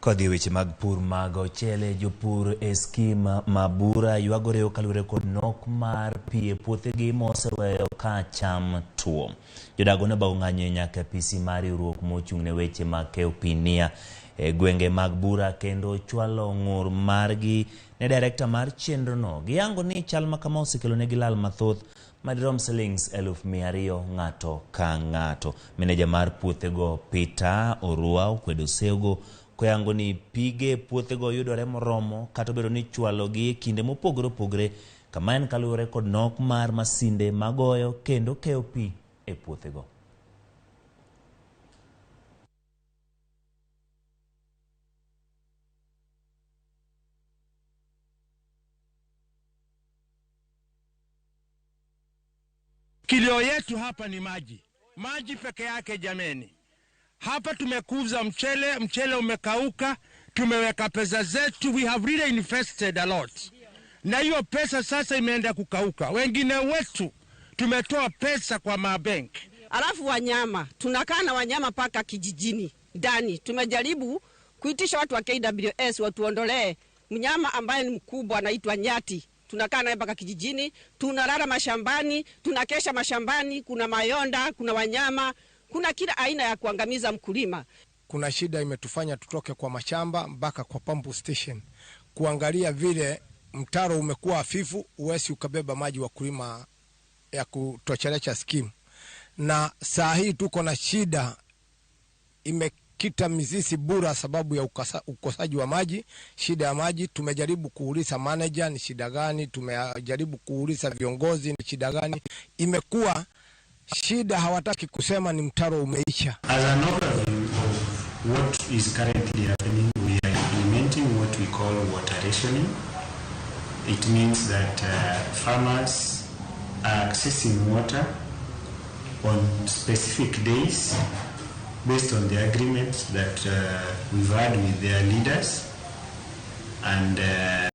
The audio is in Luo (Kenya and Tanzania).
Kodhi e weche mag pur mag ochele, jopur e skim ma Bura ywagore kaluwore kod nok mar pi e puothegi moseweyo ka cham tuo. Jodago ne obago ng'anyo nyaka e apisi mar riwruok mochung' ne weche mag keyo pi NIA e gwenge mag Bura kendo chwalo ng'ur margi ne direkta mar chenrono. Giyango ni chal ma kama osekelo negi lal mathoth madirom silings 200,000 ng'ato ka ng'ato. Meneja mar puothego Peter Orua okwedo seogo koyango ni pige puothego yudore moromo kata obedo ni chwalogi e kinde mopogore opogore kama en kaluwore kod nok mar masinde magoyo kendo keyo pi e puothego. Kilio yetu hapa ni maji, maji peke yake jameni. Hapa tumekuza mchele, mchele umekauka, tumeweka pesa zetu, we have really invested a lot, na hiyo pesa sasa imeenda kukauka. Wengine wetu tumetoa pesa kwa mabenki. Alafu wanyama, tunakaa na wanyama paka kijijini ndani. Tumejaribu kuitisha watu wa KWS watuondolee mnyama ambaye ni mkubwa anaitwa nyati. Tunakaa naye mpaka kijijini, tunalala mashambani, tunakesha mashambani, kuna mayonda, kuna wanyama, kuna kila aina ya kuangamiza mkulima. Kuna shida imetufanya tutoke kwa mashamba mpaka kwa pump station kuangalia vile mtaro umekuwa hafifu, uwezi ukabeba maji wakulima ya kutoshelesha skimu, na saa hii tuko na shida imekita mizizi Bura sababu ya ukosaji wa maji, shida ya maji. Tumejaribu kuuliza manager ni shida gani, tumejaribu kuuliza viongozi ni shida gani, imekuwa shida, hawataki kusema ni mtaro umeisha. As an overview of what is currently happening, we are implementing what we call water rationing. It means that farmers are accessing water on specific days based on the agreements that we've had with their leaders, and